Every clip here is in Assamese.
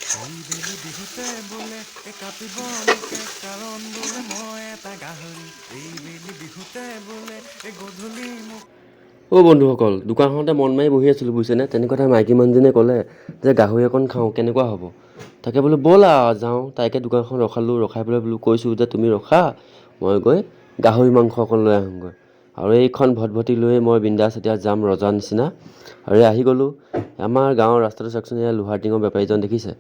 এইবেলি বিহুতে বোলে এ কাটিব মোকে, কাৰণ বোলে মই এটা গাহৰি। এইবেলি বিহুতে বোলে এ গধূলি মোক। অ' বন্ধুসকল, দোকানখনতে মন মাৰি বহি আছিলোঁ, বুজিছেনে? তেনেকুৱাতে মাইকী মানুহজনীয়ে ক'লে যে গাহৰি অকণ খাওঁ, কেনেকুৱা হ'ব? তাকে বোলো ব'লা যাওঁ। তাইকে দোকানখন ৰখালোঁ, ৰখাই পেলাই বোলো কৈছোঁ যে তুমি ৰখা, মই গৈ গাহৰি মাংস অকণ লৈ আহোঁগৈ। আৰু এইখন ভটভটি লৈ মই বিন্দাছ এতিয়া যাম ৰজা নিচিনা। আৰু এই আহি গ'লোঁ আমাৰ গাঁৱৰ ৰাস্তাটো। চাওকচোন, এয়া লোহাৰ টিঙৰ বেপাৰীজন দেখিছে।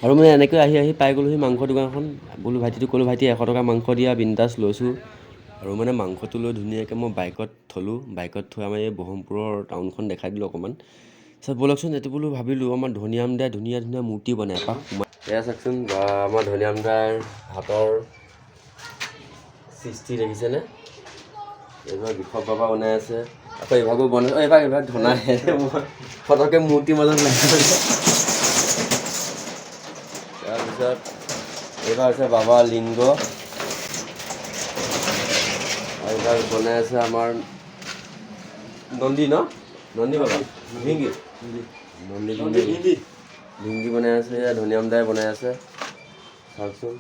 আৰু মানে এনেকৈ আহি আহি পাই গ'লোহি মাংস দোকানখন। বোলো ভাইটিটোক ক'লোঁ, ভাইটি 100 টকা মাংস দিয়া, বিন্দাছ লৈছোঁ। আৰু মানে মাংসটো লৈ ধুনীয়াকৈ মই বাইকত থ'লোঁ। বাইকত থৈ আমাৰ এই বহৰমপুৰৰ টাউনখন দেখাই দিলোঁ অকণমান। তাৰপিছত ব'লকচোন, এইটো বোলো ভাবিলোঁ আমাৰ ধনীৰাম দাই ধুনীয়া ধুনীয়া মূৰ্তি বনায়, এপাক সোমাই এয়া চাওকচোন। বা, আমাৰ ধনীৰাম দাৰ হাতৰ সৃষ্টি দেখিছেনে? এইভাগ বৃষভ বাবা বনাই আছে, আকৌ এইভাগো বনাই। অ, এইভাগ ধনাই। মই ফটককৈ মূৰ্তিৰ মাজত লাগি গৈছে। তাৰপিছত এইবাৰ হৈছে বাবা লিংগ। আৰু এইবাৰ বনাই আছে আমাৰ নন্দী, ন নন্দী বাবা, ভিংগি, নন্দী, ভিংগি, ভিংগি বনাই আছে। এয়া ধনীৰাম দাই বনাই আছে, চাওকচোন।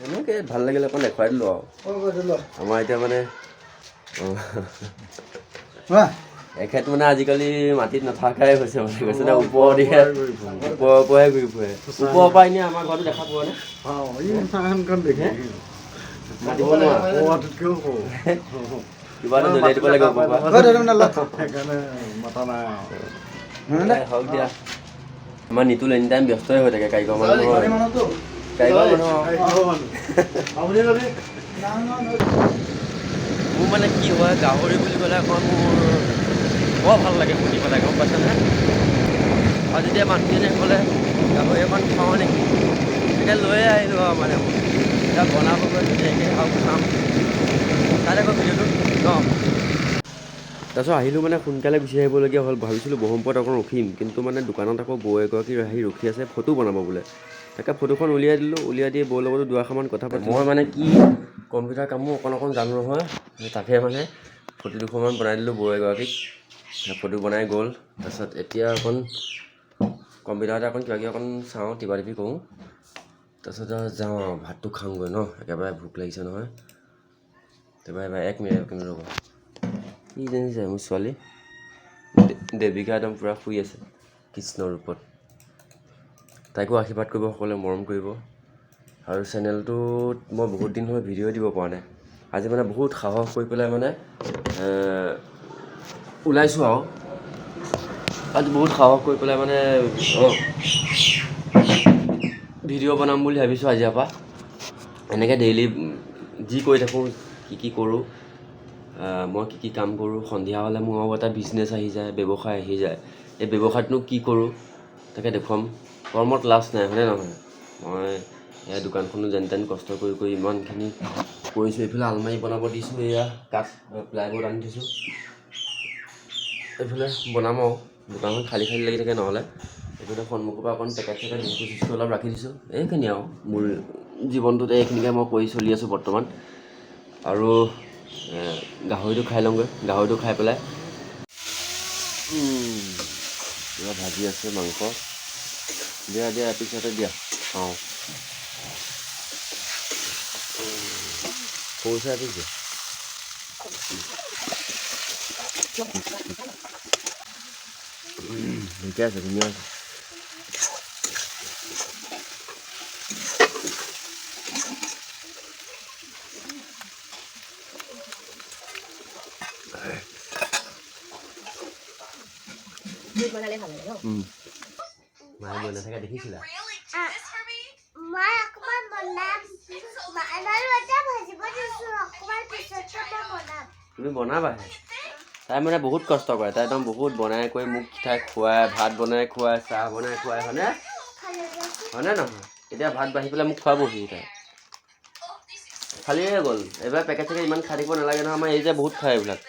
এনেকৈ ভাল লাগিলে অকণ দেখুৱাই দিলোঁ। আৰু আমাৰ এতিয়া মানে এখেত মানে আজিকালি মাটিত নথকাই হৈছে, মানে কৈছে নে, ওপৰদিহে, ওপৰৰ পৰাহে ঘূৰি ফুৰে। ওপৰৰ পৰা এনেই আমাৰ ঘৰটো দেখা পোৱা নে? মাতিব নোৱাৰা, কিবা এটা দলিয়াই দিব লাগে ওপৰৰ পৰা। হওক দিয়া, আমাৰ নিতুল এনি টাইম ব্যস্তই হৈ থাকে। কাৰিকৰ মানুহ নহয়, কাৰিকৰ মানুহ। মোৰ মানে কি হয়, গাহৰি বুলি ক'লে অকণ মোৰ বৰ ভাল লাগে শুনি পেলাই, গম পাইছেনে? আৰু যেতিয়া মানুহজনীয়ে ক'লে গাহৰি অকণ খাওঁ নেকি, তেতিয়া লৈয়ে আহিলোঁ। আৰু মানে এতিয়া বনাবগৈ ধুনীয়াকৈ আৰু খাম। চাই থাকক ভিডিঅ'টো ন। তাৰপিছত আহিলোঁ, মানে সোনকালে গুচি আহিবলগীয়া হ'ল। ভাবিছিলোঁ বহৰমপুৰত অকণ ৰখিম, কিন্তু মানে দোকানত আকৌ বৌ এগৰাকী আহি ৰখি আছে, ফটো বনাব বোলে। তাকে ফটোখন উলিয়াই দিলোঁ। উলিয়াই দি বৌৰ লগতো দুআষাৰমান কথা পাতি, মই মানে কি কম্পিউটাৰ কামো অকণ অকণ জানো নহয়, তাকে মানে ফটো দুখনমান বনাই দিলোঁ বৌ এগৰাকীক। ফটো বনাই গ'ল। তাৰপিছত এতিয়া অকণ কম্পিউটাৰতে অকণ কিবা কিবি অকণ চাওঁ, টিপা টিপি কৰোঁ। তাৰপিছত আৰু যাওঁ আৰু ভাতটো খাওঁগৈ ন, একেবাৰে ভোক লাগিছে নহয়। তাৰপৰা এবাৰ এক মিনিট, এক মিনিট ৰ'ব। কি জানিছে, মোৰ ছোৱালী দেৱিকা একদম পূৰা শুই আছে কৃষ্ণৰ ৰূপত। তাইকো আশীৰ্বাদ কৰিব সকলোৱে, মৰম কৰিব। আৰু চেনেলটোত মই বহুত দিন হ'ল ভিডিঅ' দিব পৰা নাই। আজি মানে বহুত সাহস কৰি পেলাই মানে ওলাইছোঁ। আৰু আজি বহুত সাহস কৰি পেলাই মানে অঁ ভিডিঅ' বনাম বুলি ভাবিছোঁ আজিৰ পৰা। এনেকৈ ডেইলি যি কৰি থাকোঁ, কি কি কৰোঁ মই, কি কি কাম কৰোঁ। সন্ধিয়া হ'লে মোৰ আৰু এটা বিজনেছ আহি যায়, ব্যৱসায় আহি যায়। এই ব্যৱসায়টোনো কি কৰোঁ তাকে দেখুৱাম। কৰ্মত লাজ নাই, হয়নে নহয়? মই এই দোকানখনো যেন তেন কষ্ট কৰি কৰি ইমানখিনি কৰিছোঁ। এইফালে আলমাৰি বনাব দিছোঁ, এয়া কাঠ প্লাইবোৰ্ড আনি থৈছোঁ, এইফালে বনাম। আৰু দোকানখন খালী খালী লাগি থাকে নহ'লে। এইফালে সন্মুখৰ পৰা অকণ পেকেট চেকেট, বিস্কুট চিস্কুট অলপ ৰাখি দিছোঁ। এইখিনি আৰু মোৰ জীৱনটোত এইখিনিকে মই কৰি চলি আছোঁ বৰ্তমান। আৰু গাহৰিটো খাই লওঁগৈ। গাহৰিটো খাই পেলাই কিবা ভাজি আছে মাংস। দিয়া দিয়া, এপিছতে দিয়া, খাওঁ। সৰু চাই এপিচ দিয়া। ঠিকে আছে, ধুনীয়া আছে। বনালে ভাল লাগে ন? মায়ে বনাই থকা দেখিছিলা? মই অকণমান বনাম আৰু এটা ভাজিব দিছোঁ, অকণমান পিছতহে মই বনাম। তুমি বনাবাহে? তাই মানে বহুত কষ্ট কৰে। তাই একদম বহুত বনাই কৰি মোক তাই খুৱায়, ভাত বনাই খুৱায়, চাহ বনাই খুৱায়, হয়নে? খালে দিয়াচোন। হয়নে নহয়? এতিয়া ভাত বাঢ়ি পেলাই মোক খুৱাবহি তাই। ফালিয়ে গ'ল। এইবাৰ পেকেট চেকেট ইমান খাই থাকিব নালাগে নহয়। আমাৰ এই যে বহুত খায় এইবিলাক।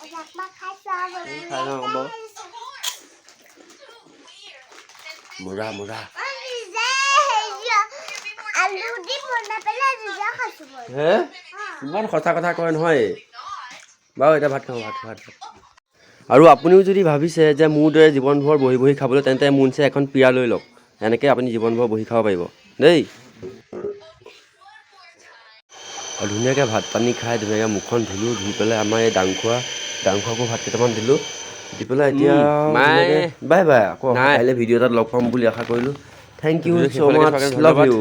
অকণমান খাই চাওঁ। খাই লওঁ আকৌ বাৰু। মজা মজা। মই নিজে হেৰি আলু দি বনাই পেলাই নিজে খাইছোঁ মই। হে, ইমান সঁচা কথা কয় নহয় বাৰু। এতিয়া ভাত খাওঁ, ভাত ভাত ভাত। আৰু আপুনিও যদি ভাবিছে যে মোৰ দৰে জীৱনভৰ বহি বহি খাবলৈ, তেন্তে মোৰ নিচিনা এখন পীৰা লৈ লওক। এনেকৈ আপুনি জীৱনভৰ বহি খাব পাৰিব দেই। আৰু ধুনীয়াকৈ ভাত পানী খাই ধুনীয়াকৈ মুখখন ধুলোঁ, ধুই পেলাই আমাৰ এই দাংখোৱাকো ভাত কেইটামান দিলোঁ, দি পেলাই এতিয়া বাই বাই। আকৌ কাইলৈ ভিডিঅ' এটাত লগ পাম বুলি আশা কৰিলোঁ। Thank you so much, love you.